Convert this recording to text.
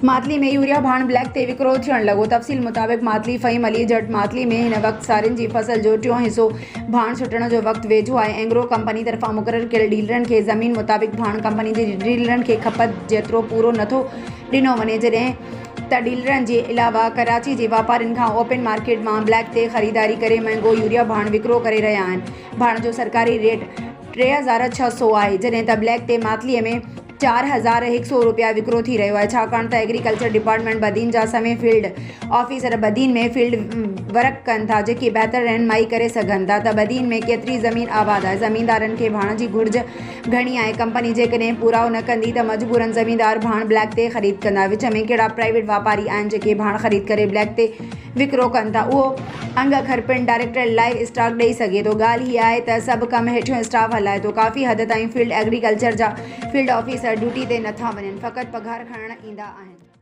Matli ۾ urea ڀاڻ black تي وڪرو ٿيڻ لڳو. تفصيل مطابق ماتلي فهيم علي جٽ ماتلي ۾ هن وقت سارين جي فصل جو ٽيون حصو ڀاڻ ڇٽڻ جو وقت ويجهو آهي اينگرو ڪمپني طرفان مقرر ڪيل ڊيلرن کي زمين مطابق ڀاڻ ڪمپني جي ڊيلرن کي کپت جيترو پورو نٿو ڏنو وڃي جڏهن ته ڊيلرن جي علاوه ڪراچي جي واپارين کان اوپن مارڪيٽ مان بليڪ تي خريداري ڪري مهنگو يوريا ڀاڻ وڪرو ڪري رهيا آهن ڀاڻ جو سرڪاري ريٽ 3600 آهي جڏهن ته بليڪ تي ماتلي ۾ 4100 روپيا وڪرو ٿي رهيو آهي ڇاڪاڻ ته ايگريڪلچر ڊپارٽمينٽ بدين جا سوين field officer Badin ۾ field work ڪن ٿا جيڪي بهتر رهنمائي ڪري سگهن ٿا ته بدين ۾ ڪيتري زمين آباد آهي زميندارن کي ڀاڻ جي گهرج گهڻي آهي ڪمپني جيڪڏهن پورائو نه ڪندي ته مجبورن زميندار ڀاڻ بليڪ تي خريد ڪندا وچ ۾ ڪهڙا پرائيويٽ واپاري آهن جيڪي ڀاڻ خريد ڪري بليڪ تي وڪرو ڪن ٿا اهو انگ اکر پڻ ڊائريڪٽر لائيو اسٽاڪ ڏئي سگهي ٿو ڳالهه هي آهي ته سڀ ڪم هيٺيون اسٽاف هلائي ٿو ڪافي حد تائين فيلڊ ايگريڪلچر جا فيلڊ آفيسر ڊيوٽي تي نٿا وڃن فقط پگهار کڻڻ ايندا آهن.